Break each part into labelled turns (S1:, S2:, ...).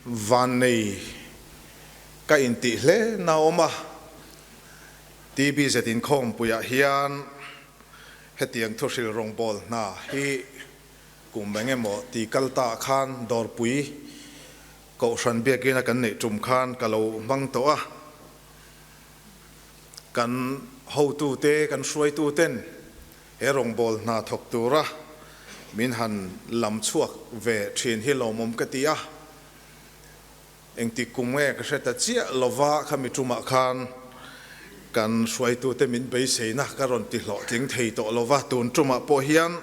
S1: Vannei ka intih hle na awm a, TBZ inkhawmpuiah hian hetiang thuhril rawngbâwl hna hi kum eng emaw ti kal ta khan Dawrpui Kohhran biakina kan neih tum khan ka lo hmang tawh a. Kan hotute, kan hruaituten he rawngbâwl hna thawk tura min han lam chhuak ve thin hi lawmawm ka ti a. Engtik kum nge ka hre ta chiah lova khami tumah khan kan hruaitute min beiseina ka rawn ti hlawhtling thei tawh lova, tun tumah pawh hian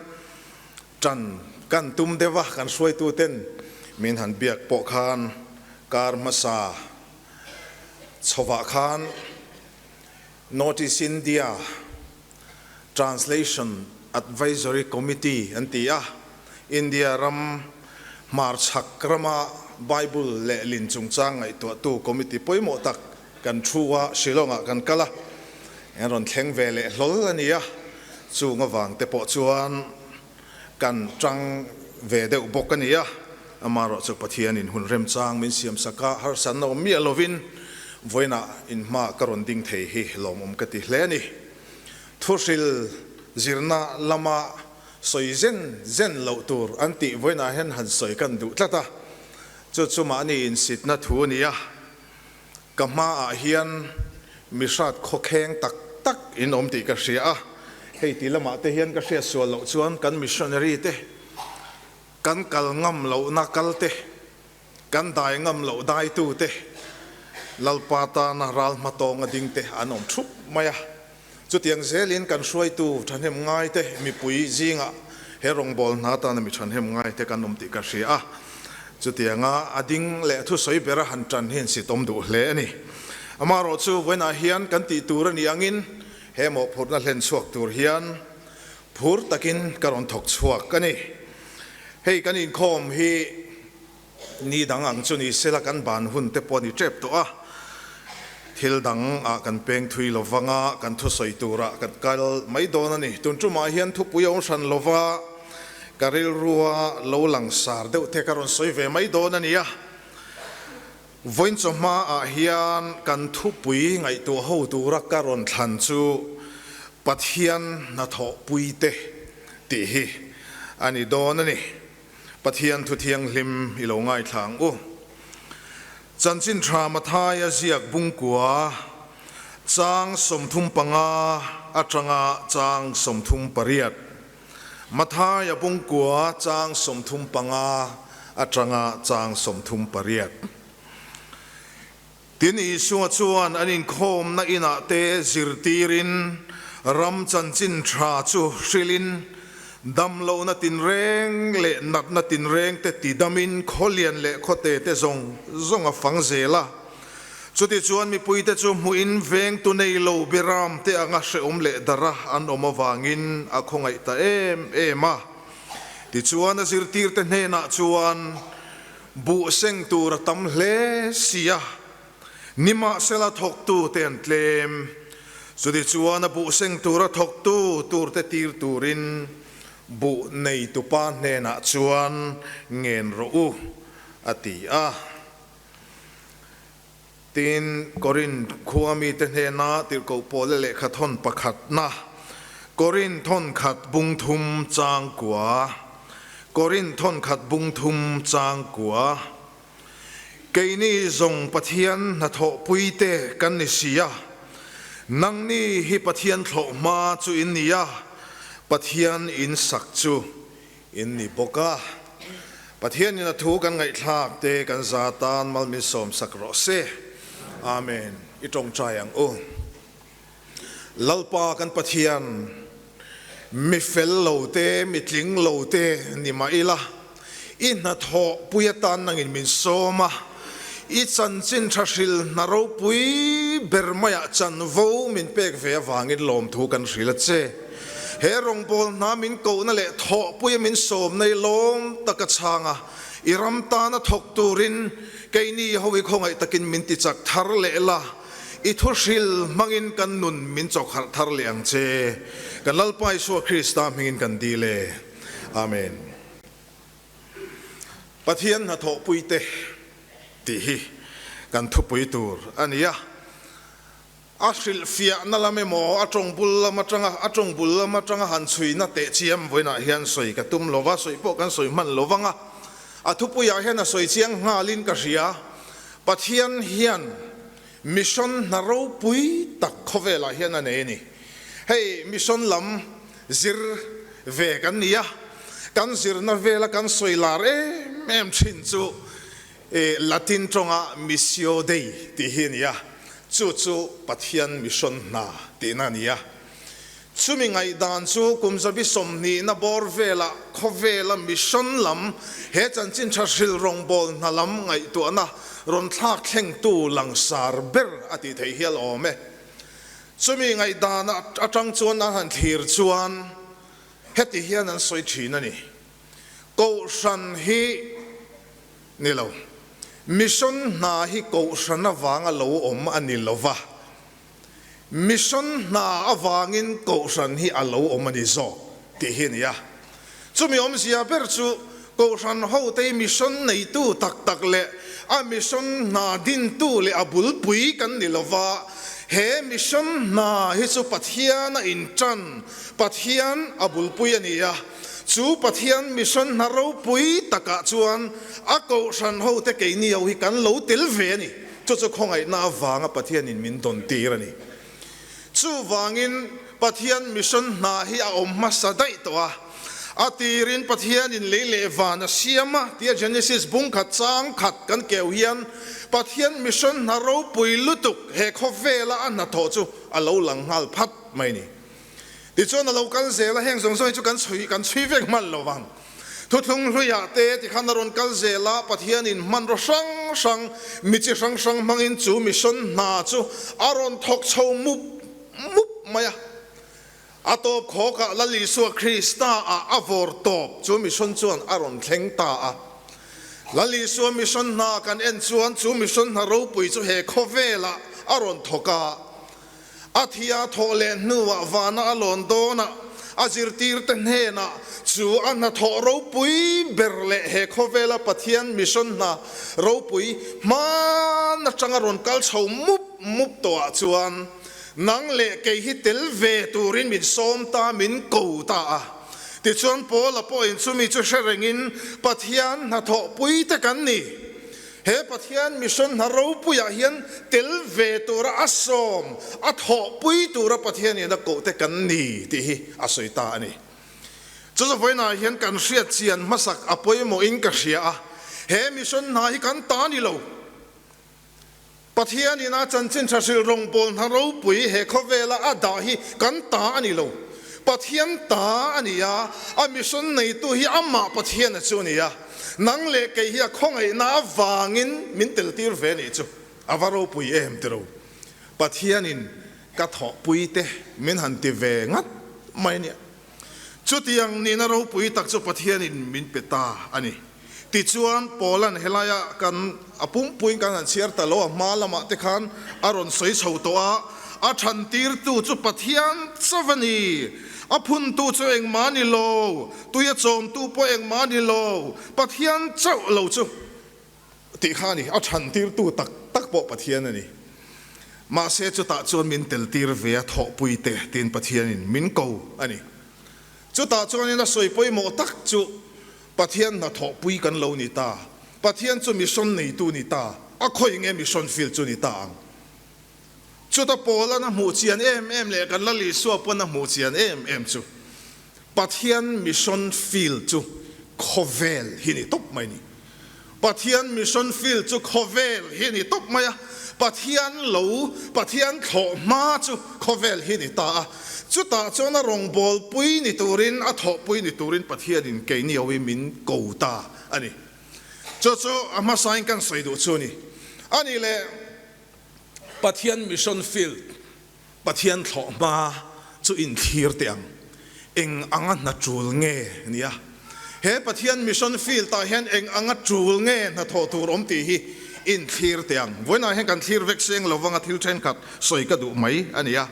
S1: tan kan tum deuh a, kan hruaituten min han biak pawh khan kar hmasa chhovah khan North East India Translation Advisory Committee an ti a, India ram hmarchhak rama Bible lehlin chungchang ngaihtuahtu committee pawimawh tak kan thu a, Shillong-ah kan kal a, an rawn thleng ve leh hlawl a ni a, chung avang te pawh chuan kan tang ve deuh bawk a ni a, amaherawh chu Pathianin hun remchang min siamsak a, harsatna awm miah lovin vawiinah inhma ka rawn ding thei hi lawmawm ka ti hle a ni. Thuhril zirna lama sawi zen zen loh tur an tih vawiinah hian han sawi kan duh tlat a, chu chu mahni insitna thu a ni a, ka hmaah hian mi hrat khawkheng tak tak in awm tih ka hria a, hei ti lamah te hian ka hriat sual loh chuan kan missionary te kan kal ngam lohna kal te, Kan dai ngam loh daitute, Lalpa tana ral hmatawng a dingte an awm thup mai a. Chutiang zelin kan hruaitu thahnem ngaite mipui zingah he rawngbâwl hna tana mi thahnem ngaite kan awm tih ka hria a. Chutianga a ding leh thusawi bera han ṭan hi an sitawm duh hle a ni. Amaherawhchu vawiinah hian kan tih tur a nih angin he mawhphurhna hlen chhuak tur hian phur takin ka rawn thawk chhuak a ni. Hei kan inkhawm hi ni dang ang chu ni sela kan ban hun te pawh a ni tep tawh a, thil dang ah kan peng thui lo vang a, kan thusawi turah kan kal mai dawn a ni. Tun tumah hian thupui a awm hran lo va, ka rilrua lo langsar deuh te ka rawn sawi ve mai dawn a ni a. Vawiin chawhma ah hian kan thupui ngaihtuah ho tura ka rawn thlan chu Pathian hnathawhpui te tih hi a ni dawn a ni. Pathian thu thianghlim i lo ngaithla ang u. Chanchin tha Mathaia ziak bungkua chang 35 atanga chang 38. Mathaia bungkua chang 35 atanga chang 38. Tin, Isua chuan an inkhawmna inah te zirtirin, ram chanchin tha chu hrilhin, damlohna tinreng leh natna tinreng te tidamin khawlian leh khawte te zawng zawng a fang zel a. Chutichuan mipuite chu hmuhin vengtu nei lo biram te anga hrehawm leh dara an awm avangin a khawngaih ta em em a. Tichuan a zirtirte hnenah chuan, Buh seng tur a tam hle si a, nimahsela thawktu te an tlem. Chutichuan a buh seng tura thawktu turte tir turin buh neitupa hnenah chuan ngen rawh u, a ti a. Tin, Korinth khua mite hnena tirhkoh pawle lehkha thawn pakhatna, Korinth thawn khat bung thum chang kua, Korinth thawn khat bung thum chang kua, Keini zawng Pathian hnathawhpuite kan ni si a, nangni hi Pathian thlawh hma chu in ni a, Pathian in sak chu In ni bawk a, Pathianin a thu kan ngaihthlak te kan za tan mal min sawm sak rawh se. Amen. I tawngtai ang u. Lalpa kan Pathian, mi fel lo te, mi tling lo te ni mah ila, i hnathawh pui atan nangin min sawm a, i chanchin tha hril hna ropui ber maiah chanvo min pek ve avangin lawmthu kan hril a che. He rawngbâwl hna min kohna leh thawhpuia min sawmna i lawm tak a chhang a, i ram tana thawk turin keini ho i khawngaih takin min ti chak thar leh la, i thuhril hmangin kan nun min chawkharh thar leh ang che. Kan Lalpa Isua Krista hmingin kan dil e. Amen. Pathian hnathawhpuite. tih hi kan thupui tur a ni a. A hrilhfiahna lam emaw, a tawng bul lam atanga a tawng bul lam atanga han chhuina teh chiam vawiinah hian sawi ka tum lo va, sawi pawh kan sawi hman lo vang a. A thupuiah hian a sawi chiang nghalin ka hria. Pathian hian mission hna ropui tak khawvelah hian a nei a ni. Hei mission lam zir ve kan ni a, kan zirna vela kan sawi lar em em thin chu Latin tawnga Missio Dei tih hi a ni a, chu chu Pathian mission hna tihna a ni a. Chumi ngaihdan chu kum zabi sawmhnihna bawr velah khawvela mission lam he chanchin tha hril rawngbâwl hna lam ngaihtuahna rawn thlak thlengtu langsar ber a tih theih hial awm e. Chumi ngaihdan atang chuan an han thlir chuan heti hian an sawi thin a ni. Kohhran hi ni lo. Mission hna hi kohhran avanga lo awm a ni lo va, mission hna avangin kohhran hi a lo awm a ni zawk tih hi a ni a. Chumi awmzia ber chu kohhran hote hi mission neitu tak tak leh a mission hna dintu leh a bulpui kan ni lo va, he mission hna hi chu Pathian a intan, Pathian a bulpui a ni a. Chu Pathian mission hna ropui takah chuan a kohhran hote keini ho hi kan lo tel ve a ni. Chu chu khawngaihna avanga Pathianin min dawn tir a ni. Chuvangin Pathian mission hna hi a awm hmasa daih tawh a. A tirin Pathianin lei leh van a siam a tia Genesis bung khat chang khat kan keu hian Pathian mission hna ropui lutuk he khawvela a hnathawh chu a lo lang nghal phat mai a ni. Tichuan a lo kal zel a, heng zawng zawng hi chu kan chhui kan chhui vek hman lo vang. Thuthlung hluiah te tikhan a rawn kal zel a, Pathianin hmanraw hrang hrang, mi chi hrang hrang hmangin chu mission hna chu a rawn thawk chho mup mup mai a. A tawp khawkah Lal Isua Krista ah a vawr tawp chu mission chuan a rawn thleng ta a. Lal Isua mission hna kan en chuan chu mission hna ropui chu he khawvelah a rawn thawk a. A thia thawh leh hnuah vana a lawn dawnah a zirtirte hnenah chu a hnathawh ropui ber leh he khawvela Pathian mission hna ropui hman atanga rawn kal chho mup mup tawhah chuan nang leh kei hi tel ve turin min sawm ta, min ko ta a. Tichuan Paula pawhin chumi chu hre rengin Pathian hnathawhpui te kan ni. He Pathian mission hna ropuiah hian tel ve tura a sawm, a thawhpui tura Pathianin a koh te kan ni tih hi a sawi ta a ni. Chu zavainah hian kan hriat chian hmasak a pawimawhin ka hria a, he mission hna hi kan ta ni lo. Pathianin a chanchin tha hrilh rawngbâwl hna ropui he khawvela a dah hi kan ta a ni lo. Pathian ta a ni a, a mission neitu hi amah Pathiana chu a ni a. Nang leh kei hi a khawngaihna avangin min teltir ve a nih chu a va ropui em tiro. Pathianin ka thawhpui te min han ti ve ngat mai nia. Chutiang nihna ropui tak chu Pathianin min pe ta a ni. Tichuan, Paula'n helaia kan a pumpuiin kan han chhiar ta lo, a hma lamah te khan a rawn sawi chho tawh a, a thantirtu chu Pathian chauh a ni, a phuntu chu engmah a ni lo, tui a chawmtu pawh engmah a ni lo, Pathian chauh lo chu tih kha a ni, a thantirtu tak tak pawh Pathian a ni. Mahse chutah chuan min teltir ve a thawhpui te tiin Pathianin min ko a ni. Chutah chuanin a sawi pawimawh tak chu Pathian hnathawhpui kan lo ni ta, Pathian chu mission neitu ni ta, a khawi nge mission field chu ni ta ang? Chuta Paula'n a hmuh chian em em leh kan Lal Isua pawn a hmuh chian em em chu Pathian mission field chu khawvel hi ni tawp mai ni. Pathian mission field chu khawvel hi ni tawp mai a, Pathian lo, Pathian thlawh hma chu khawvel hi ni ta a, chutah chuan a rawngbâwl pui ni turin, a thawhpui ni turin Pathianin keini ho hi min ko ta a ni. Chu chu a hmasain kan sawi duh chu a ni. A nih leh Pathian mission field Pathian thlawh hma chu inthlir teh ang. Eng anga hna tul nge nia? He Pathian mission field ah hian eng anga tul nge hnathawh tur awm tih hi inthlir teh ang. Vawiinah hian kan thlir vek seng lo vanga thil thenkhat sawi ka duh mai a nia.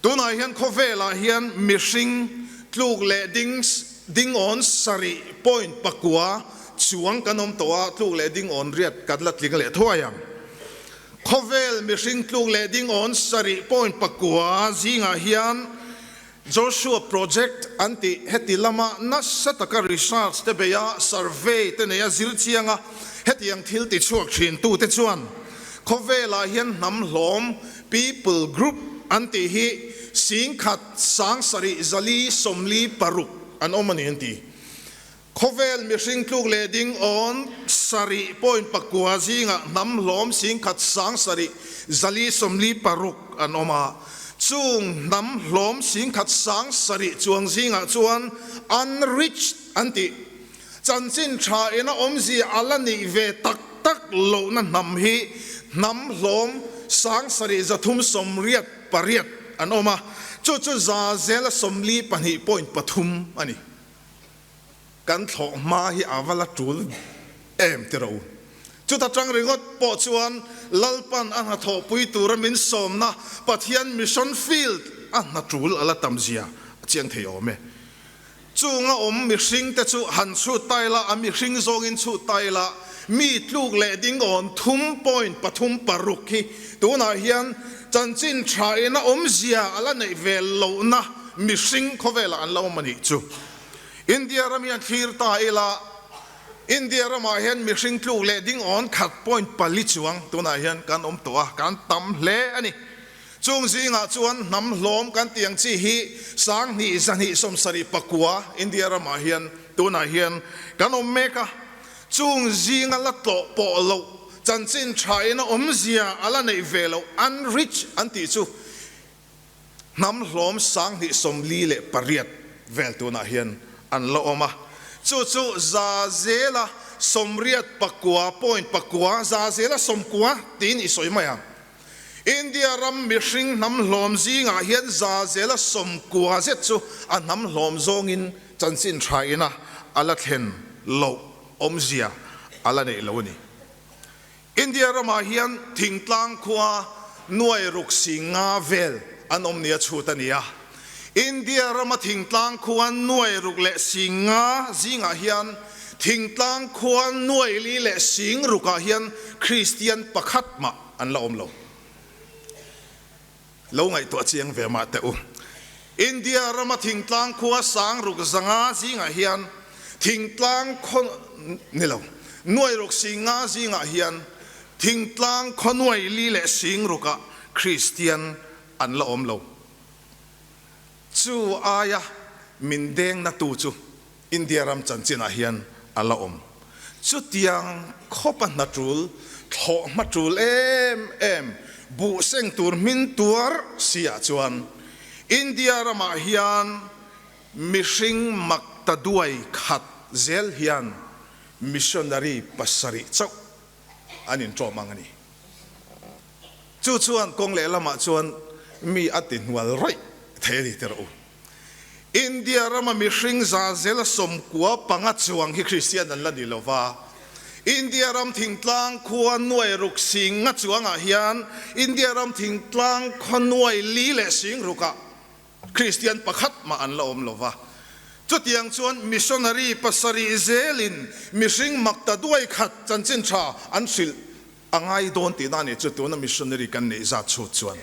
S1: Tunah hian khawvelah hian mihring tluk leh ding dingawn sarih point pakua. chuang kan awm tawh a, tluk leh ding awn riat kan la tling leh thuai ang. Khawvel mihring tluk leh ding awn sarih point pakua zingah hian Joshua Project an tih heti lama nasa taka research te bei a, survey te nei a zir chiang a, hetiang thil ti chhuak thin tute chuan khawvelah hian hnam hlawm, people group, an tih hi singkhat sangsarih zali sawmli paruk an awm a ni an ti. Khawvel mihring tluk leh ding awn sarih point pakua zingah hnam hlawm singkhat 7000 436 an awm a. Chung hnam hlawm singkhat 7000 chuang zingah chuan unreached an tih chanchin tha ina awmzia a la nih ve tak tak lohna hnam hi hnam hlawm 7388 an awm a, chu chu za zela 42.3 a ni. Kan thlawh hma hi a va la tul em ti ro. Chuta tang ringawt pawh chuan Lalpan a hnathawhpui tura min sawmna Pathian mission field a hna tul a la tam zia a chiang thei awm e. Chunga awm mihring te chu han chhut ta ila, a mihring zawngin chhut ta ila, mi tluk leh ding awn thum point pathum paruk hi tunah hian chanchin tha ina awmzia a la neih ve lohna mihring khawvelah an la awm a nih chu. India ram hian thlir ta ila, India ramah hian mihring tluk leh ding awn khat point pali chuang tunah hian kan awm tawh a, kan tam hle a ni. Chung zingah chuan hnam hlawm kan tih ang chi hi 12 274 India ramah hian tunah hian kan awm mek a. Chung zinga la tlawh pawh loh, chanchin thain a awmzia a la neih ve loh, unreached an tih chu Hnam hlawm 2048 vel tunah hian an la awm a, chu chu za zela 89 point pakua, za zela sawmkua tiin i sawi mai ang. India ram mihring hnam hlawm zingah hian za zela sawmkua zet chu a hnam hlawm zawngin chanchin tha ina a la thlen loh awmzia a la neih lo a ni. India ramah hian thingtlang khua nuai ruk si nga vel an awm nia chhut a ni a. India rama thingtlang khua nuai ruk leh si nga zingah hian thingtlang khua nuai li leh sing rukah hian Kristian pakhat mah an la awm lo. Lo ngaihtuah chiang ve mah teh u. India rama thingtlang khua sang ruk zanga zingah hian thingtlang khaw ni lo, nuai ruk sing nga zingah hian thingtlang khaw nuai li leh sing rukah Kristian an la awm lo. Chu aia min deng natu chu India ram chanchinah hian a la awm. Chutiang khawpa hna tul, thlawh hma tul em em, buh seng tur hmin tuar si ah chuan India ramah hian mihring mak ta duai khat zel hian missionary pasarih chauh an inṭawm ang a ni. Chu chuan kawng lehlamah chuan mi a ti hnual rawih thei a ni ti rawh u. India rama mihring za zela sawmkua panga chuang hi Kristian an la ni lo va. India ram thingtlang khua nuai ruk sing nga chuangah hian India ram thingtlang khua nuai li leh sing rukah Kristian pakhat mah an la awm lo va. Chutiang chuan missionary pasarih zelin mihring makta duai khat chanchin tha an hrilh a ngai dawn tihna a ni chu tuna missionary kan neih zat chhut chuan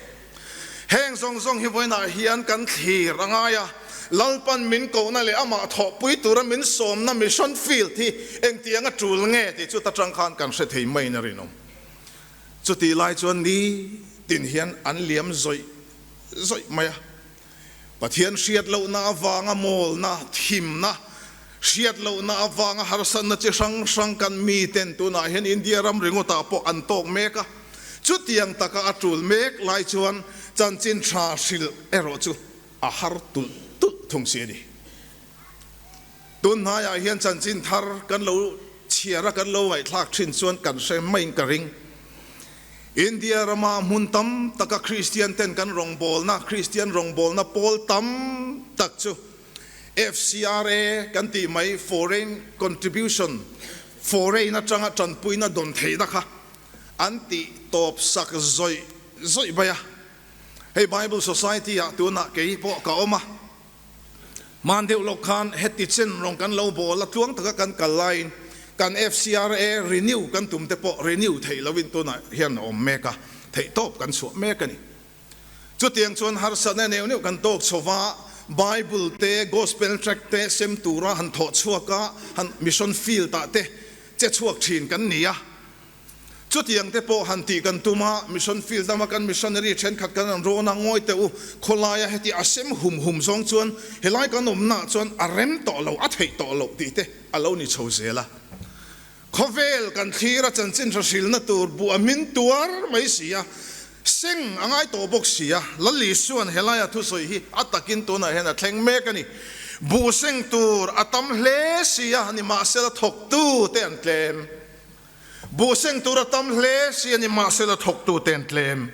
S1: heng zawng zawng hi vawiinah hian kan thlir a ngai a, Lalpan min kohna leh amah thawhpui tura min sawmna mission field hi engtiang a tul nge tih chu ta tang khan kan hre thei maiin a rinawm. Chutih lai chuan nitin hian an liam zawih zawih mai a. Pathian hriat lohna avanga mawlna, thimna, hriat lohna avanga harsatna chi hrang hrang kan miten tunah hian India ram ringawtah pawh an tawk mek a. Chutiang taka a tul mek lai chuan chanchin tha hrilh erawh chu a har tulh tulh thung si a ni. Tun hnaiah hian chanchin thar kan lo chhiar a, kan lo ngaihthlak thin chuan kan hre maiin ka ring. India rama hmun tam taka Kristian ten kan rawngbawlna, Kristian rawngbawlna pawl tam tak chu FCRA kan tih mai, Foreign Contribution, Foreign atanga tanpuina dawn theihna kha an tih tawp sak zawih zawih mai a. Hei Bible Society ah tunah kei pawh ka awm a. Hman deuh lawk khan heti chen rawng kan lo bawl a, tluang taka kan kal laiin Kan FCRA renew kan tum te pawh renew theih loin tunah hian a awm mek a, theihtawp kan chhuah mek a ni. Chutiang chuan harsatna neuh neuh kan tawk chho va, Bible te, Gospel tract te sem tura han thawh chhuak a, han mission field ah te che chhuak thin kan ni a. Chutiang te pawh han tih kan tum a, mission field lama kan missionary thenkhat kan han rawn a, ngawi teh u, khawlaia heti a sem hum hum zawng chuan helai kan awmnaah chuan a rem tawh lo, a theih tawh loh tih te a lo ni chho zel a. Khawvel kan thlir a chanchin hra hrilna tur buh a min tuar mai si a, seng a ngai tawh bawk si a, Lal Isua'n helaia thusawi hi a takin tunah hian a thleng mek a ni. Buh seng tur a tam hle si a, nimahsela thawktu te an tlem. Buh seng tur a tam hle si a, nimahsela thawktu te an tlem.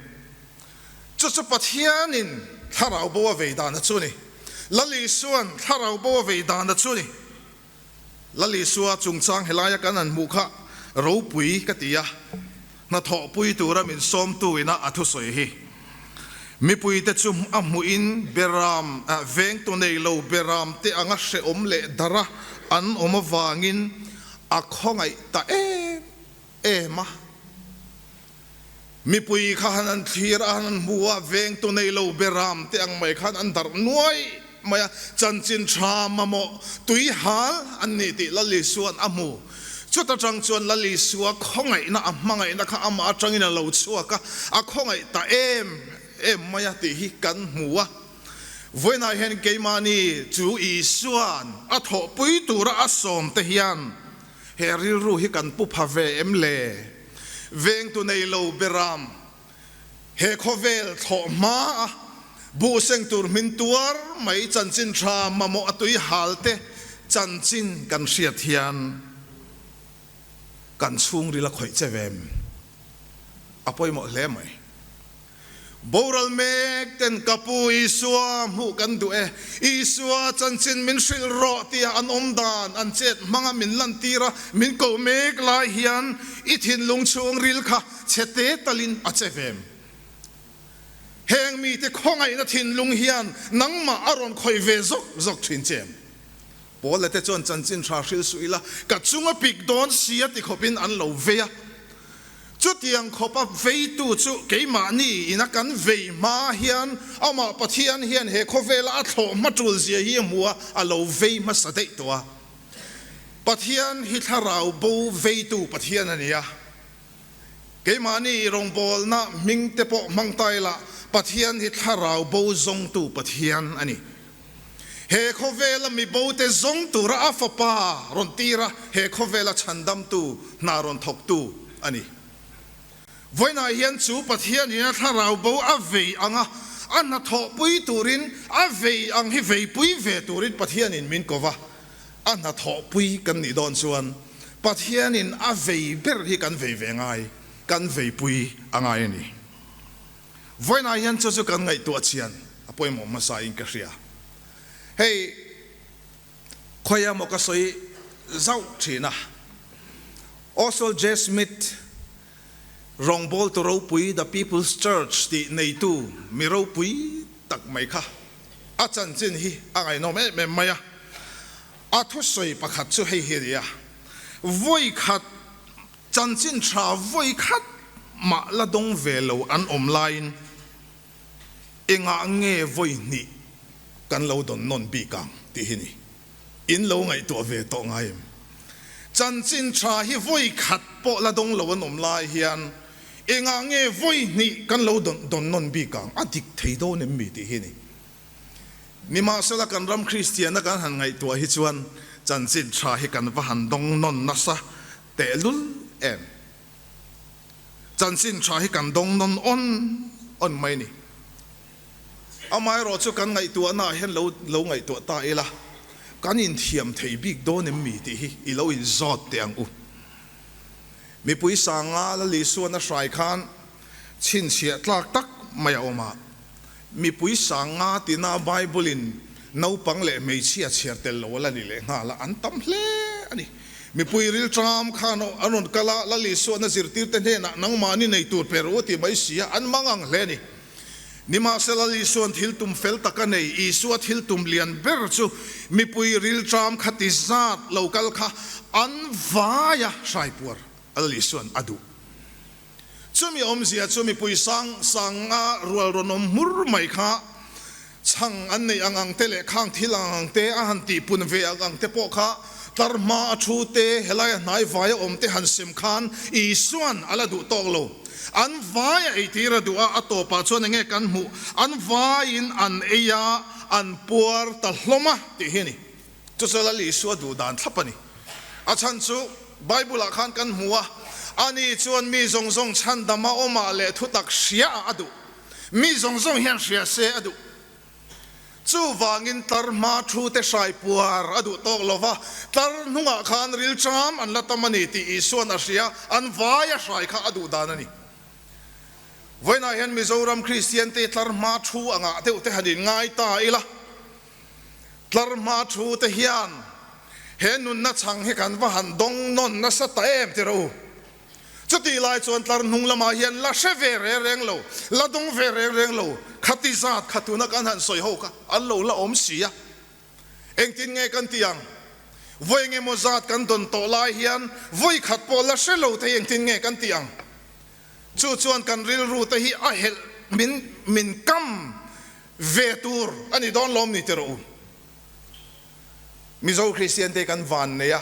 S1: Chu chu Pathianin thlarau bo a vei dan a chu ni. Lal Isua'n thlarau bo a vei dan a chu ni. Lal Isua chungchang helaia kan han hmuh kha ropui ka ti a, hnathawhpui tura min sawmtu ina a thusawi hi. Mipuite chu a hmuhin beram vengtu nei lo beram te anga hrehawm leh dara an awm avangin a khawngaih ta em em a. Mipui kha han an thlir a, han an hmu a, vengtu nei lo beram te ang mai khan an darh nuai mai a, chanchin tha mamawh tui hal an ni tih Lal Isua'n a hmu. Chuta tang chuan Lal Isua khawngaihna a hmangaihna kha amah atangin a lo chhuak a, a khawngaih ta em em mai a tih hi kan hmu a. Vawiinah hian keimahni chu Isua'n a thawhpui tura a sawmte hian He rilru hi kan pu pha ve em le? Vengtu nei lo beram, he khawvel thlawh hma a buh seng tur hmin tuar mai chanchin tha mamawh a tui hal te chanchin kan hriat hian kan chhungril a khawih che ve em? A pawimawh hle mai. Boral mek ten ka pu Isua hmuh kan duh e, Isua chanchin min hrilh rawh tia an awm dan an chet hmanga min lantir a, min koh mek lai hian i thinlung chhung ril kha chhe te talin a che vem. Heng mite khawngaihna thinlung hian nangmah a rawn khawih ve zawk zawk thin che em? Paula te chuan chanchin tha hrilh suh ila, ka chunga pik dawn si a ti khawpin an lo vei a. Chutiang khawpa veitu chu keimahni ina kan vei hma hian amah Pathian hian he khawvela a thlawh hma tul zia hi a hmu a, a lo vei hmasa daih tawh a. Pathian hi thlarau bo veitu Pathian a ni a. Keimahni rawngbawlna hming te pawh hmang ta ila, Pathian hi thlarau bo zawngtu Pathian a ni. He khawvela mi bote zawng tura a fapa rawn tir a, he khawvela chhandamtu hna rawn thawktu a ni. Vawiinah hian chu Pathianin a thlarau bo a vei ang a, a hnathawhpui turin a vei ang hi veipui ve turin Pathianin min ko va, a hnathawhpui kan nih dawn chuan Pathianin a vei ber hi kan vei ve ngai, kan veipui a ngai a ni. Vawiinah hian chu chu kan ngaihtuah chian a pawimawh hmasa in ka hria. Hei khawi emaw ka sawi zauh thin a, Oswald J. Smith rawngbawltu ropui The People's Church tih neitu mi ropui tak mai kha a chanchin hi a ngaihnawm em em mai a. A thusawi pakhat chu hei hi a ni a, Vawi khat Chanchin tha vawi khat mah la dawng ve lo an awm laiin engah nge vawi hnih kan lo dawn nawn bik ang tih hi ni. In lo ngaihtuah ve tawh ngai em? Chanchin tha hi vawi khat pawh la dawng lo an awm lai hian engah nge vawi hnih kan lo dawn nawn bik ang? A dik thei dawn em mi tih hi ni. Nimahsela kan ram Kristianna kan han ngaihtuah hi chuan chanchin tha hi kan va han dawng nawn nasa tehlul em? Chanchin tha hi kan dawng nawn awn awn mai ni. Amaherawh chu kan ngaihtuahnaah hian lo lo ngaihtuah ta ila, kan inthiam thei bik dawn em mi tih hi i lo inzawt teh ang u. Mipui sanga Lal Isuan a hrai khan chhinchhiah tlak tak mai a awm a. Mipui sanga tina Bible-in naupang leh hmeichhia chhiar tel lo a la ni leh nghal a, an tam hle a ni. Mipui rilṭam khan an rawn kal a, Lal Isuana zirtirte hnenah nangmahni nei tur pe ru a ti mai si a, an mang ang hle a ni. Nimahsela Isua'n thil tum fel tak a nei. Isua thil tum lian ber chu mipui rilṭam kha ti zat lo kal kha an vaia hraipuar a Lal Isua'n a duh. Chumi awmzia chu mipui sang sanga rual rawn awm hmur mai kha chhang an neih ang ang te leh khang thil ang ang te a han tihpun ve ang ang te pawh kha tlar hma a thu te, helaia hnai vaia awm te han sem khan Isua'n a la duh tawk lo. An vai a eitir a duh a, a tawpah chuan enge kan hmuh? An vaiin an ei a, an puar ta hlawm a tih hi a ni. Chu chu Lal Isua duh dan thlap a ni. A chhan chu Bible-ah khan kan hmu a, ani chuan mi zawng zawng chhandama awmah leh thutak hriaah a duh. Mi zawng zawng hian hria se a duh. Chuvangin tlar hma thu te hrai puar a duh tawk lo va, tlar hnungah khan rilṭam an la tam a ni tih Isua'n a hria, an vai a hrai kha a duh dan a ni. Vawiinah hian Mizoram Kristiante tlar hma thu angah deuh te han inngai ta ila, Tlar hma thu te hian he nunna chhang hi kan va han dawng nawn nasa ta em ti rawh u. Chutih lai chuan tlar hnung lamah hian la hre ve reng reng lo, la dawng ve reng reng lo, khati zat kha tuna kan han sawi ho kha an lo la awm si a. Engtin nge kan ti ang? Vawi engemaw zat kan dawn tawh lai hian vawi khat pawh la hre lo thei engtin nge kan ti ang? Chu chuan kan rilru te hi a helh min min kam ve tur a ni dawn lawm ni ti rawh u. Mizo Kristian te kan van nei a,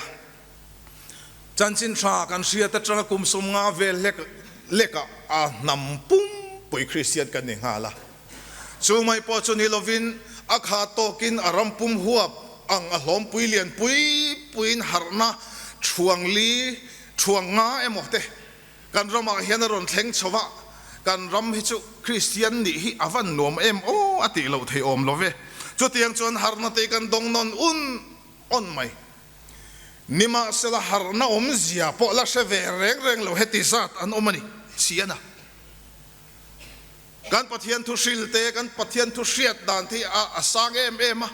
S1: chanchin tha kan hriat atanga kum 50 vel hlek lekah a hnam pumpui Kristian kan ni nghal a. Chu mai pawh chu ni lovin a kha tawkin a ram pum huap ang a hlawmpui lian pui puiin harhna thuang li thuang nga emaw te Kan ramah hian a rawn thleng chho a, kan ram hi chu Kristian nih hi a van nuam em aw a tih loh thei awm lo ve. Chutiang chuan harhna te kan dawng nawn un awn mai. Nimahsela harhna awmzia pawh la hre ve reng reng lo heti zat an awm a ni, Siana. Kan Pathian thu hril te, kan Pathian thu hriat dan te hi a sang em em a.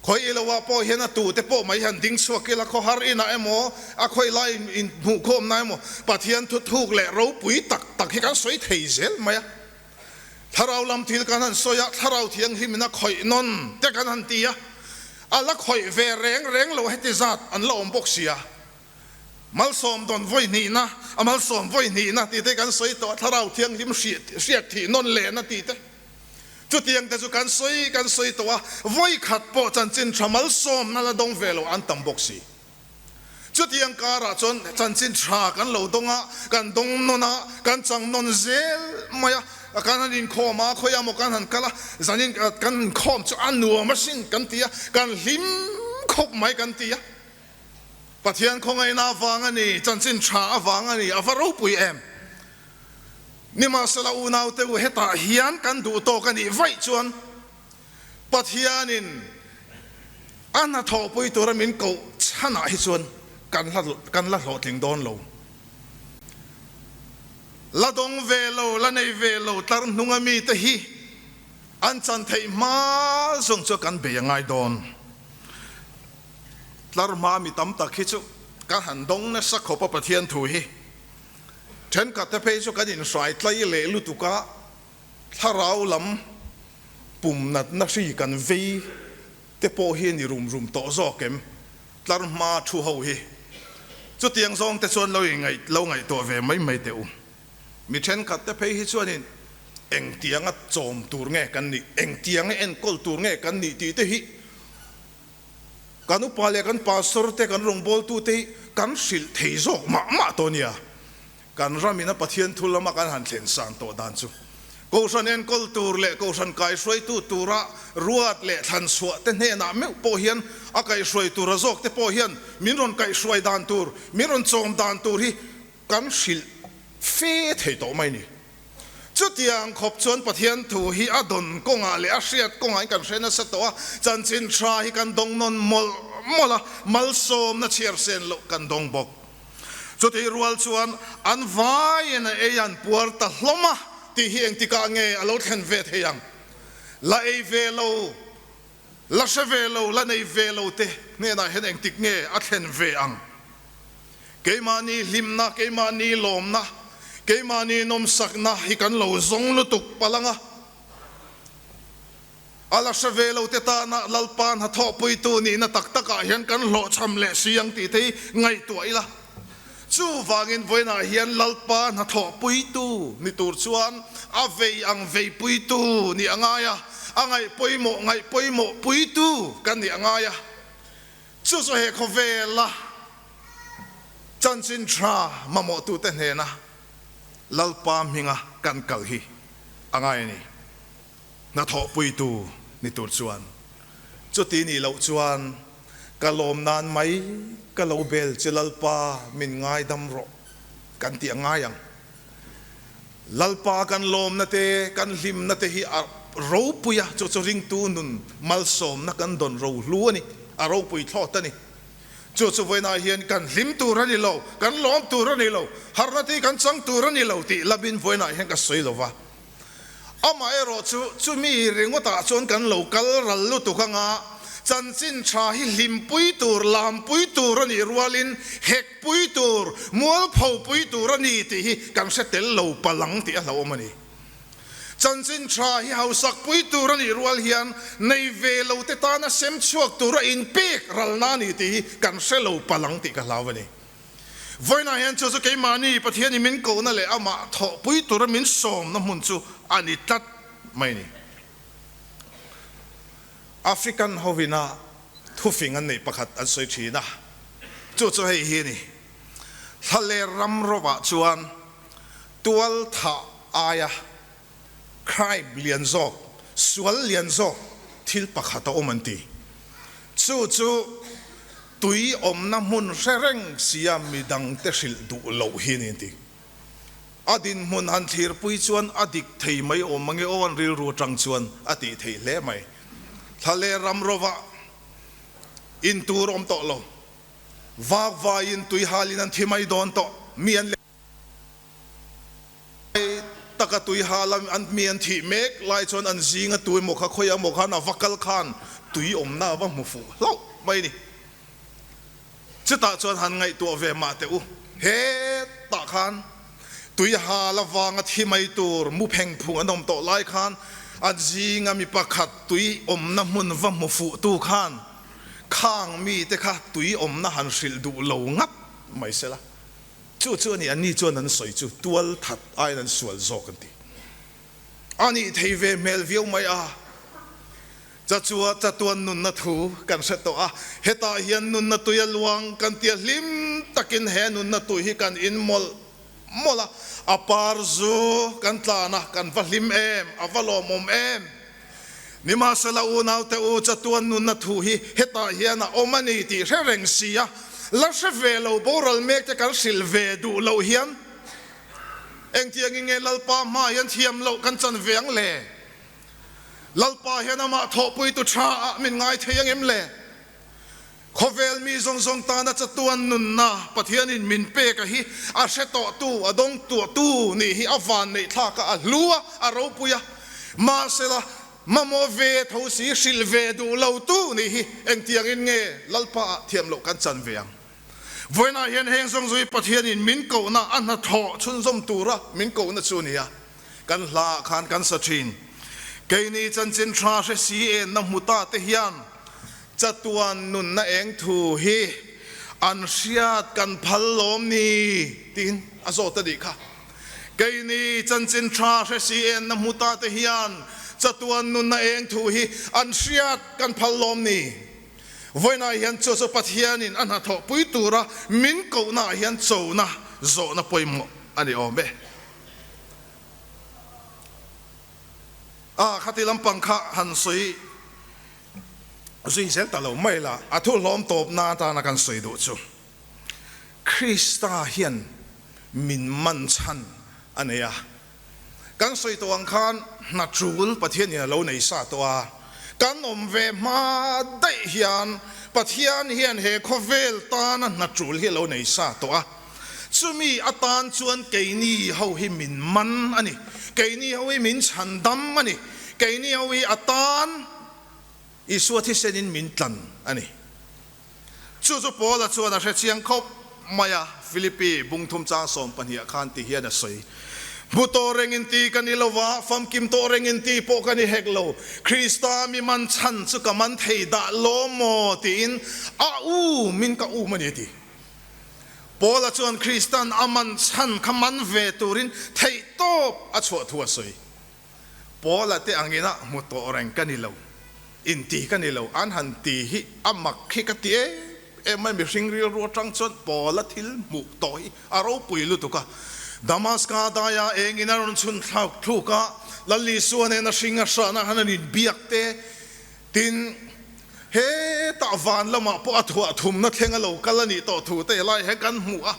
S1: Khawi ilo ah pawh hian a tu te pawh mai han ding chhuak ila, khawhar inah emaw, a khawi lai in hmuhkhawmna emaw, Pathian thu thuk leh ropui tak tak hi kan sawi thei zel mai a. Thlarau lam thil kan han sawi a, Thlarau Thianghlim in a khawih nawn te kan han ti a, a la khawih ve reng reng lo heti zat an la awm bawk sia. Malsawm dawn vawi hnihna, a malsawm vawi hnihna tih te kan sawi tawh a, Thlarau Thianghlim hriat thih nawn lehna tih te. Chutiang te chu kan sawi kan sawi tawh a, vawi khat pawh chanchin tha malsawmna la dawng ve lo an tam bawk si. Chutiang karah chuan chanchin tha kan lo dawng a, kan dawng nawn a, kan chang nawn zel mai a, kan han inkhawm a, khawiah maw kan han kal a, zanin kan inkhawm chu a nuam asin kan ti a, kan hlim khawp mai kan ti a. Pathian khawngaihna avang a ni, chanchin tha avang a ni, a va ropui em? Nimahsela unaute u, hetah hian kan duh tawk a nih vaih chuan Pathianin a hnathawhpui tura min koh chhanah hi chuan kan la hlawhtling dawn lo. La dawng ve lo, la nei ve lo tlar hnunga mite hi an chan theih hma zawng chu kan bei a ngai dawn. Tlar hma mi tam tak hi chu ka han dawng nasa khawp a Pathian thu hi. Thenkhat te phei chu kan inhrai tlai leh lutuk a, thlarau lam pum natna hri kan vei te pawh hi a ni rum rum tawh zawk em? Tlar hma thu ho hi chutiang zawng te chuan lo ingaih lo ngaihtuah ve mai mai teh u. Mi thenkhat te phei hi chuanin engtianga chawm tur nge kan nih, engtianga enkawl tur nge kan nih tih te hi Kan upa leh kan pastor te, kan rawngbawltu te hi kan hrilh thei zawk mah mah tawh nia. Kan ramin a Pathian thu lama kan han thlen san tawh dan chu Kohhran enkawl tur leh Kohhran kaihruaitu tura ruat leh thlan chhuah te hnenah meuh pawh hian a kaihhruai tura zawk te pawh hian min rawn kaihhruai dan tur, min rawn chawm dan tur hi kan hrilh fe thei tawh mai ni. Chutiang khawp chuan Pathian thu hi a dawn kawngah leh a hriat kawngah in kan hre nasa tawh a, chanchin tha hi kan dawng nawn mawlh mawlh a, malsawmna chhiar sen loh kan dawng bawk. Chutih rual chuan an vaiin a ei an puar ta hlawm a tih hi engtikah nge a lo thlen ve thei ang? La ei ve lo, la hre ve lo, la nei ve lo te hnenah hian engtik nge a thlen ve ang? Keimahni hlimna, keimahni lawmna, keimahni nawmsakna hi kan lo zawng lutuk palh ang a. A la hre ve lo te tana Lalpa hnathawhpuitu nihna tak takah hian kan hlawhchham leh si ang tih te hi ngaihtuah ila. Chuvangin vawiinah hian Lalpa hnathawhpuitu ni tur chuan a vei ang veipuitu nih a ngai a, a ngaih pawimawh ngaih pawimawh puitu kan nih a ngai a. Chu chu he khawvela chanchin tha mamawhtute hnena Lalpa hminga kan kal hi a ngai a ni. Hnathawhpuitu ni tur chuan chuti nih loh chuan ka lawm nan mai ka lo bel che Lalpa min ngaidam rawh kan tih a ngai ang. Lalpa kan lawmna te kan hlimna te hi a ropui a, chu chu ringtu nun malsawmna kan dawn ro hlu a ni, a ropui thlawt a ni. Chu chu vawiinah hian kan hlim tur a ni lo, kan lawm tur a ni lo, harhna te hi kan chang tur a ni lo tih lamin vawiinah hian ka sawi lo va. Amaherawh chu, chumi ringawtah chuan kan lo kal ral lutuk anga chanchin tha hi hlimpui tur, lampui tur a nih rualin hekpui tur, mualphopui tur a ni tih hi kan hre tel lo palang tih a hlauhawm a ni. Chanchin tha hi hausakpui tur a nih rual hian nei ve lo te tana sem chhuak tura inpek ralna a ni tih hi kan hre lo palang tih ka hlau a ni. Vawiinah hian chu chu keimahni Pathianin min kohna leh amah thawhpui tura min sawmna hmun chu a ni tlat mai ni. African hovina thufing an neih pakhat an sawi thin a, chu chu hei hi a ni, Thlaler ram rovah chuan tual thah aia crime lian zawk, sual lian zawk thil pakhat a awm an ti. Chu chu tui awmna hmun hre reng sia midangte hrilh duh loh hi a ni an ti. A dinhmun han thlirpui chuan a dik thei mai awm mange aw an rilru atang chuan a tih theih hle mai. Thla leh ram rovah in tur awm tawh lo. Vak vaiin tui halin an thi mai dawn tawh. Mi an. Lai taka tui ha lam an mi an thih mek lai chuan an zinga tu emaw kha khawi emaw khan a va kal khan tui awmna a va hmu fuh hlauh mai ni. Chutah chuan han ngaihtuah ve mah teh u, hetah khan tui ha la vanga thi mai tur mu pheng phung an awm tawh lai khan an zinga mi pakhat tui awmna hmun va hmu fuh tu khan khang mite kha tui awmna han hrilh duh lo ngat mai sela. Chu chu a ni, anni chuan an sawi chu tual that aiin an sual zawk an ti. A nih thei ve hmel viau mai a, chachua chatuan nunna thu kan hre tawh a, hetah hian nunna tui a luang kan tia hlim takin he nunna tui hi kan in mawlh mawlh a, a par zu kan tlan a, kan va hlim em, a va lawmawm em. Nimahsela unaute u, chatuan nunna thu hi hetah hian a awm a ni tih hre reng si a, la hre ve lo boral mek te kan hrilh ve duh loh hian engtiangin nge Lalpa hmaah hian thiam loh kan chan ve ang le? Lalpa hian amah thawhpuitu tha ah min ngai thei ang em le? Khawvel mi zawng zawng tana chatuan nunna Pathianin min pek a hi a hre tawhtu, a dawng tuahtu nih hi a van neih thlak a, a hlu a, a ropui a. Mahsela, mamawh ve tho si, hrilh ve duh lotu nih hi engtiangin nge Lalpa ah thiam loh kan chan ve ang? Vawiinah hian heng zawng zawng hi Pathianin min kohna, a hnathawh chhunzawm tura min kohna chu a ni a. Kan hla ah khan kan sa thin. Keini chanchin tha hre si enna hmu ta te hian chatuan nunna eng thu hi an hriat kan phal lawm ni tiin a zawt a nih kha. Keini chanchin tha hre si enna hmu ta te hian chatuan nunna eng thu hi an hriat kan phal lawm ni. Vawiinah hian chu chu Pathianin a hnathawhpui tura min kohnaah hian chona zawhna pawimawh a ni awm e. A, khati lampang kha han sawi zui zel ta lo mai la, a thu hlawm tawpna atana kan sawi duh chu Krista hian min man chhan a nei a. Kan sawi tawh ang khan hna tul Pathianin a lo nei sa tawh a, kan awm ve hma daih hian Pathian hian he khawvel tana hna tul hi a lo nei sa tawh a. Chumi atan chuan keini ho hi min man a ni, keini ho hi min chhandam a ni, keini ho hi atan Isua thisenin min tlan a ni. Chu chu Paula chuan a hre chiang khawp mai a, Philippi bungthum chang 12 ah khan ti hian a sawi. Hmu tawh reng in ti ka ni lo va, famkim tawh reng in ti pawh ka ni hek lo. Krista mi man chhan chu ka man thei dah lawm maw? tiin a um in ka um a ni a ti. Paula chuan Kristan a man chhan kha man ve turin theihtawp a chhuah thu a sawi. Paula te angina hmu tawh reng ka ni lo, inti ka ni lo, an han ti hi a mak hi ka ti em em mai, mihring rilru atang chuan Paula thil hmuh tawh hi a ropui lutuk a. Damaska daia engin a rawn chhun thlak thluk a, Lal Isua nena hring a hrahna han an inbiak te, tin, hetah van lamah pawh a thuah thumna thleng a lo kal a nih tawh thu te helai hian kan hmu a.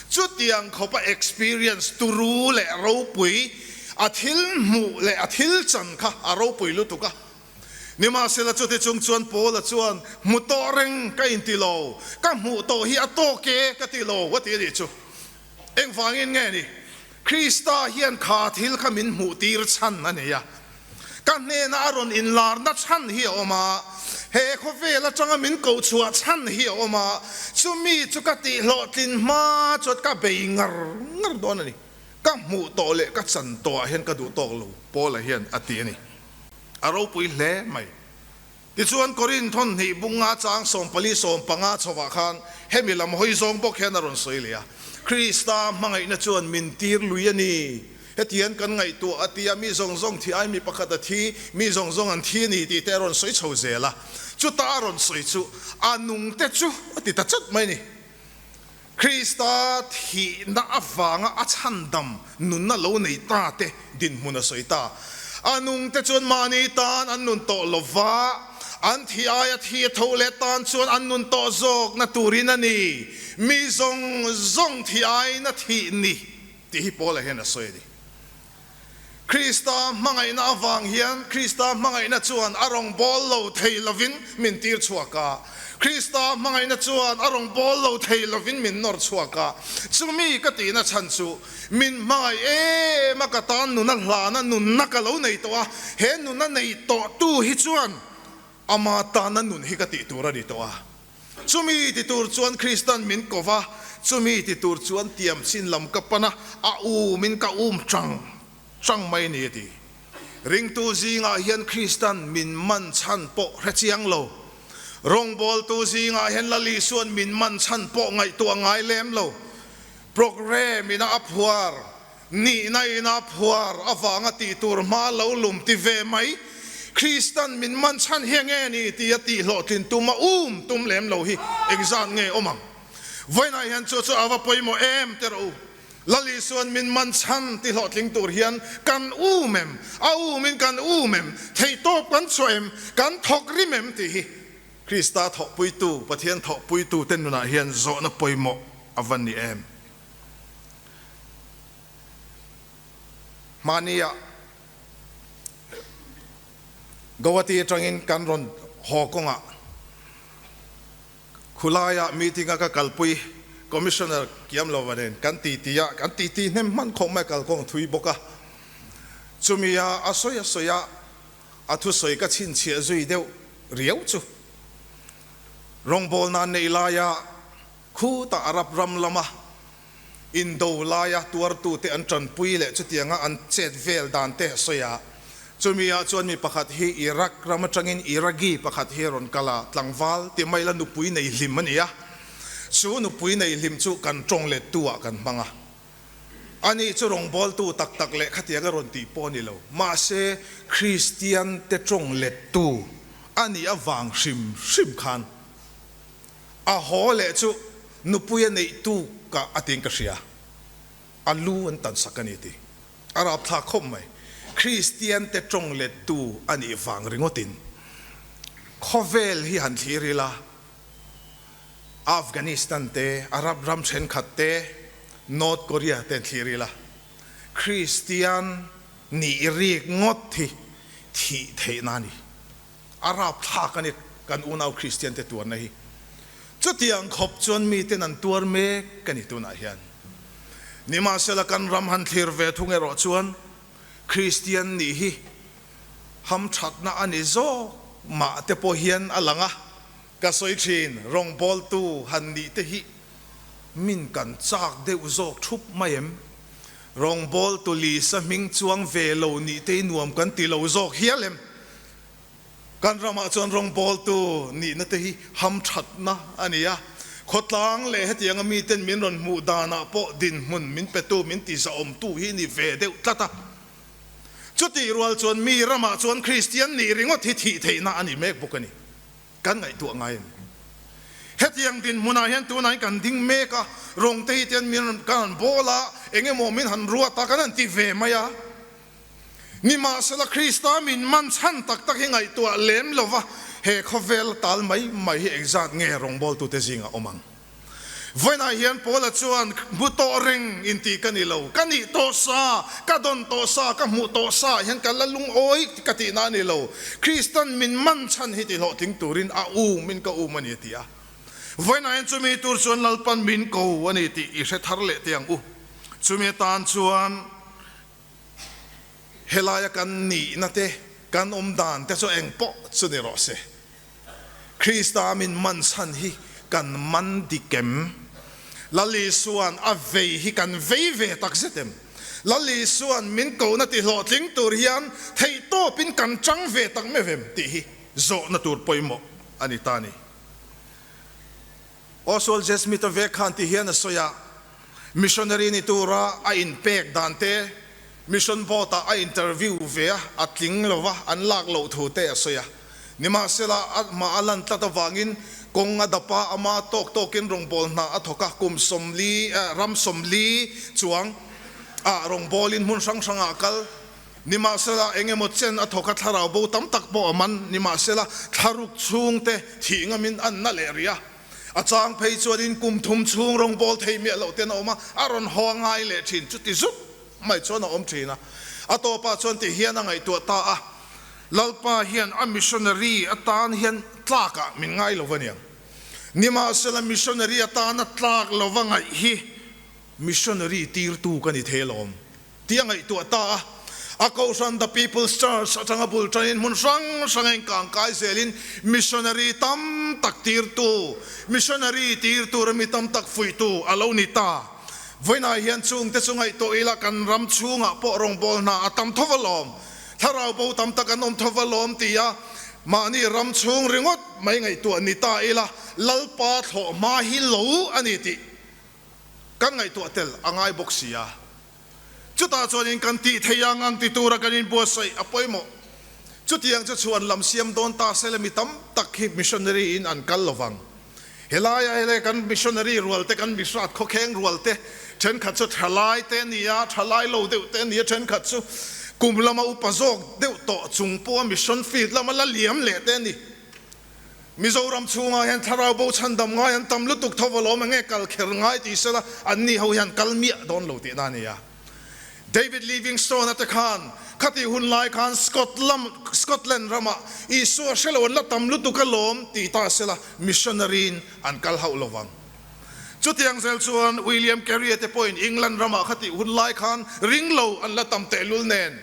S1: Chutiang khawpa experience turu leh ropui, a thil hmuh leh a thil chan kha a ropui lutuk a. Nimahsela chuti chung chuan Paula chuan, Hmu tawh reng ka inti lo, ka hmuh tawh hi a tawk e ka ti lo a ti a nih chu. Engvangin nge ni? Krista hian kha thil kha min hmuh tir chhan a nei a. Ka hnena a rawn inlarna chhan hi a awm a, he khawvel atanga min koh chhuah chhan hi a awm a, chumi chu ka tihhlawhtlin hma chuan ka bei ngar ngar dawn a ni. Ka hmuh tawh leh ka chan tawhah hian ka duh tawk lo, Paula hian a ti a ni. A ropui hle mai. Tichuan, Korinth hawn hnih bunga chang 14 15 chhovah khan hemi lam hawi zawng bawk hian a rawn sawi leh a, Krista hmangaihna chuan min tir lui a ni. Hetiang kan ngaihtuah a ti a, mi zawng zawng thi ai mi pakhat a thi, mi zawng zawng an thi a ni tih te a rawn sawi chho zel a. Chuta a rawn sawi chu a nungte chu a ti ta chat mai a ni. Krista thihna avanga a chhandam nunna lo nei ta te dinhmun a sawi ta. A nungte chuan mahni tan an nun tawh lo va, an thi aia thi a tho leh tan chuan an nun tawh zawkna turin a ni. Mi zawng zawng thi aiin a thih ni tih hi Paula hian a sawi a ni. Krista hmangaihna avang hian Krista hmangaihna chuan a rawn bawl lo thei lovin min tir chhuak a, Krista hmangaihna chuan a rawn bawl lo thei lovin min nawr chhuak a. Chumi ka tihna chhan chu min hmangaih em a, ka tan nuna hlana nunna ka lo nei tawh a, he nuna nei tawhtu hi chuan ama tana nun hi ka tih tur a ni tawh a. Chumi ti tur chuan Kristan min ko va, chumi ti tur chuan tiam chin lam ka pan a, a umin ka um chang chang mai ni a ti. Ringtu zingah hian Kristan min man chhan pawh hre chiang lo. Rawngbawltu zingah hian Lal Isuan min man chhan pawh ngaihtuah ngai lem lo. Programme ina a phuar, Nihna ina phuar avanga tih tur hma lo lum ti ve mai. Kristan min man chhan hi nge ni tia tih hlawhtlin tum a um tum lem lo hi engzat nge awm ang? Vawiinah hian chu chu a va pawimawh em te rawh u. Lal Isuan min man chhan ti hlawhtling tur hian kan um em? A umin kan um em? Theihtawp kan chhuah em? Kan thawk rim em tih hi Krista thawhpuitu, Pathian thawhpuitu te nunah hian zawhna pawimawh a va ni em? Hmania Guwahati atangin kan rawn haw kawngah khulaia meeting a ka kalpui Commissioner Kiamlova nen kan titi a, kan titi hnem hman khawp mai kalkawng thui bawk a. Chumi a a sawi a sawi a, a thusawi ka chhinchhiah zui deuh riau chu rawngbawlna neih laia Khutah Arab ram lama indo laia tuartute an tanpui leh chutianga an chet vel dan te a sawi a. Chumi ah chuan mi pakhat hi Iraq ram atangin Iraqi pakhat hi a rawn kal a, tlangval ti mai la nupui nei hlim a ni a. Chu nupui nei hlim chu kan tawng lettu ah kan hmang a. Ani chu rawngbawltu tak tak leh khatiang a rawn tih pawh a ni lo. Mahse Kristian te tawng lettu a nih avang hrim hrim khan A haw leh chu nupui a neih tu ka a tiin ka hria. A lu an tan sak a ni ti. A rapthlak khawp mai. Kristian te tawng let tu a nih vang ringawtin khawvel hi han thlir ila, Afghanistan te, Arab ram thenkhat te, North Korea te han thlir ila, Kristian nih rik ngawt hi thih theihna a ni. A rapthlak a ni kan unau Kristian te tuarna hi. Chutiang khawp chuan miten an tuar mek a ni tunah hian. Nimahsela kan ram han thlir ve thung erawh chuan Kristian nih hi hamthatna a ni zawk mah te pawh hian a lang a. Ka sawi thin, rawngbawltu han nih te hi min kan chak deuh zawk thup mai em? Rawngbawltu Lisa hming chuang ve lo nih te hi nuam kan ti lo zawk hial em? Kan ramah chuan rawngbawltu nihna te hi hamthatna a ni a, khawtlang leh hetianga miten min rawn hmuh danah pawh dinhmun min petu, min tizahawmtu hi ni ve deuh tlat a. Chutih rual chuan mi ramah chuan Kristian nih ringawt hi thih theihna a ni mek bawk a ni. Kan ngaihtuah ngai a ni. Hetiang dinhmunah hian tunah hian kan ding mek a, rawng te hi tian min rawn kan han bawl a, eng emaw min han ruat a, kan han ti ve mai a. Nimahsela Krista min man chhan tak tak hi ngaihtuah lem lo va, he khawvel tal mai mai hi engzat nge rawngbawltute zingah awm ang? Vawiinah hian Paula chuan, Hmu tawh reng inti ka ni lo, ka nih tawh sa, ka dawn tawh sa, ka hmuh tawh sa hian ka la lungawi ka tihna a ni lo. Kristan min man chhan hi tihlawhtling turin a um in ka um a ni a ti a. Vawiinah hian chumi tur chuan Lalpan min ko a ni tih i hre thar leh teh ang u. Chumi atan chuan helaia kan nihna te, kan awm dan te chu eng pawh chu ni rawh se. Krista min man chhan hi kan man dik em? Lal Isua'n a vei hi kan vei ve tak zet em? Lal Isua'n min kohna ti hlawhtling tur hian theihtawpin kan chang ve tak meuh em tih hi zawhna tur pawimawh a ni ta a ni. Oswald J. Smith-a vek khan ti hian a sawi a, Missionary ni tura a inpek dan te, mission board-ah a interview ve a, a tling lo va, an lak loh thu te a sawi a. Nimahsela, a hma a lan tlat avangin kawng a dap a, ama tawk tawkin rawngbâwl hna a thawk a, kum 40, ram 40 chuang ah rawngbâwlin hmun hrang hrangah a kal. Nimahsela, eng emaw chen a thawk a, thlarau bo tam tak pawh a man. Nimahsela, thlaruk chhungte thih ngamin an na leh rih a. A chang phei chuanin kum thum chhung rawngbâwl thei miah loh ten a awm a, a rawn haw ngai leh thin. Chuti zut mai chuan a awm thin a. A tawpah chuan ti hian a ngaihtuah ta a, Lalpa hian a missionary atan hian tlakah min ngai lo va niang. Nimahsela, missionary atana tlak lova ngaih hi missionary tirtu ka ni thei alawm. Tih a ngaihtuah ta a. A kohhran The People's Church atanga bul tanin hmun hrang hranga inkangkai zelin missionary tam tak tirtu, missionary tir tura mi tam tak fuihtu a lo ni ta. Vawiinah hian chungte chu ngaihtuah ila kan ram chhungah pawh rawngbâwl hna a tam tho alawm, thlarau bo tam tak an awm tho alawm tia mahni ram chhung ringawt mai ngaihtuah ni ta ila Lalpa thlawh hma hi lo a ni tih Kan ngaihtuah tel a ngai bawk si a, chutah chuanin kan tih theih ang ang ti tura kan inbuatsaih a pawimawh. Chutiang chu chhuan lam siam dawn ta se le mi tam tak hi missionary in an kal lo vang. Helaia hele kan missionary rual te, kan mihrat khawkheng rual te, thenkhat chu thalai te a ni a, thalai lo deuh te a ni a, thenkhat chu kum lama upa zawk deuh tawh chung pawha mission field lama la liam leh te a ni. Mizoram chhungah hian thlarau bo chhandam ngai an tam lutuk tho alawm enge kal kher ngai tih sela an ni ho hian kal miah dawn lo tihna a ni a. David Livingstone a te khan khatih hun lai khan Scotland ramah Isua hre lo an la tam lutuk alawm tih ta sela missionary in an kal hauh lo vang. Chutiang zel chuan William Carey a te pawhin England ramah khatih hun lai khan ring lo an la tam tehlul nen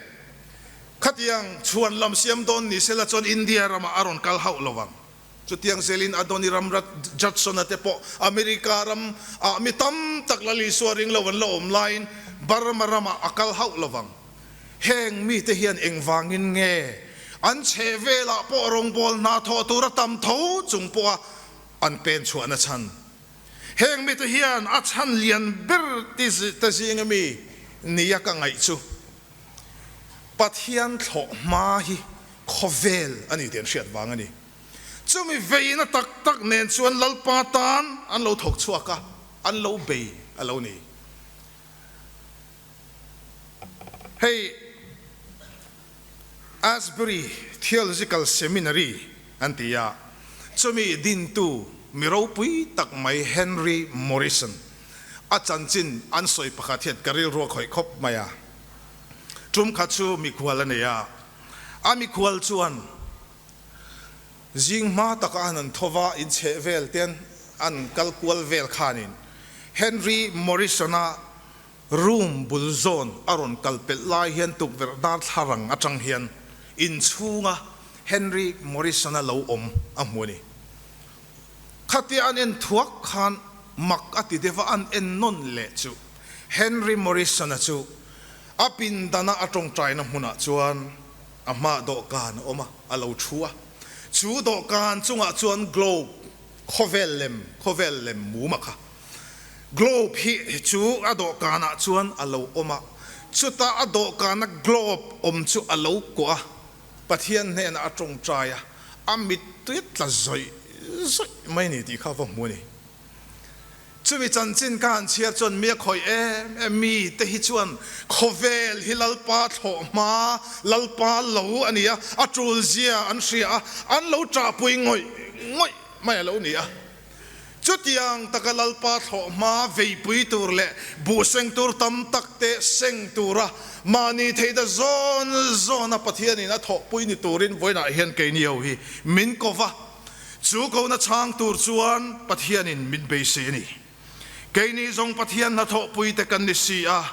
S1: Khatiang chhuan lam siam dawn ni sela chuan India ramah a rawn kal hauh lo ang. Chutiang zelin Adoniram Judson-a te pawh America ram ah mi tam tak Lal Isua ring lo an la awm laiin Burma ramah a kal hauh lo ang. Heng mite hian engvangin nge an chhe velah pawh rawngbâwl hna thawh tur a tam tho chung pawha an pen chhuahna chhan? Heng mite hian a chhan lian ber te zinga mi nia ka ngaih chu Pathian thlawh hma hi khawvel a ni tih an hriat vang a ni. Chumi veina tak tak nen chuan Lalpa tan an lo thawk chhuak a, an lo bei a lo ni. Hei Asbury Theological Seminary an ti a, chumi dintu mi ropui tak mai Henry Morrison a chanchin an sawi pakhat hian ka rilru a khawih khawp mai a. Tum khat chu mikhual a nei a, a mikhual chuan zing hma taka an han tho va, inchheh vel te an kal kual vel khanin Henry Morrison-a room bul zawn a rawn kal pelh lai hian tukverh darthlarang atang hian inchhunga Henry Morrison-a lo awm a hmu a ni. Khatia an en thuak khan mak a ti deuh a, an en nawn leh chu Henry Morrison-a chu. A pindana a tawngtaina hmunah chuan a hmaah dawhkan a awm a, a lo thu a. Chu dawhkan chungah chuan globe, khawvel lem, khawvel lem mum a kha. Globe hi chu a dawhkanah chuan a lo awm a, chutah a dawhkana globe awm chu a lo kuah a, Pathian hnenah a tawngtai a, a mittui tla zawih zawih mai a ni tih kha va hmu a ni. Chumi chanchin ka han chhiar chuan mi a khawih em em mi te hi chuan khawvel hi Lalpa thlawh hma, Lalpa lo a ni a, a tul zia an hria a, an lo ṭahpui ngawih ngawih mai a lo ni a. Chutiang taka Lalpa thlawh hma veipui tur leh buh seng tur tam tak te seng tura mahni theihna zawn zawna Pathianin a thawhpui ni turin vawiinah hian keini ho hi min ko va. Chu kona chhang tur chuan Pathianin min beisei a ni. Keini zawng Pathian hnathawhpui te kan ni si a,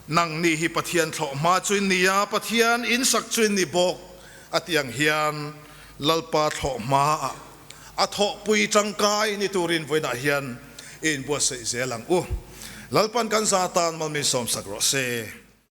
S1: nangni hi Pathian thlawh hma chu in ni a, Pathian insak chu in ni bawk a ti ang hian Lalpa thlawh hmaah a thawhpui tangkai ni turin vawiinah hian i inbuatsaih zel ang u. Lalpan kan za tan malmin sawmsak rawh se.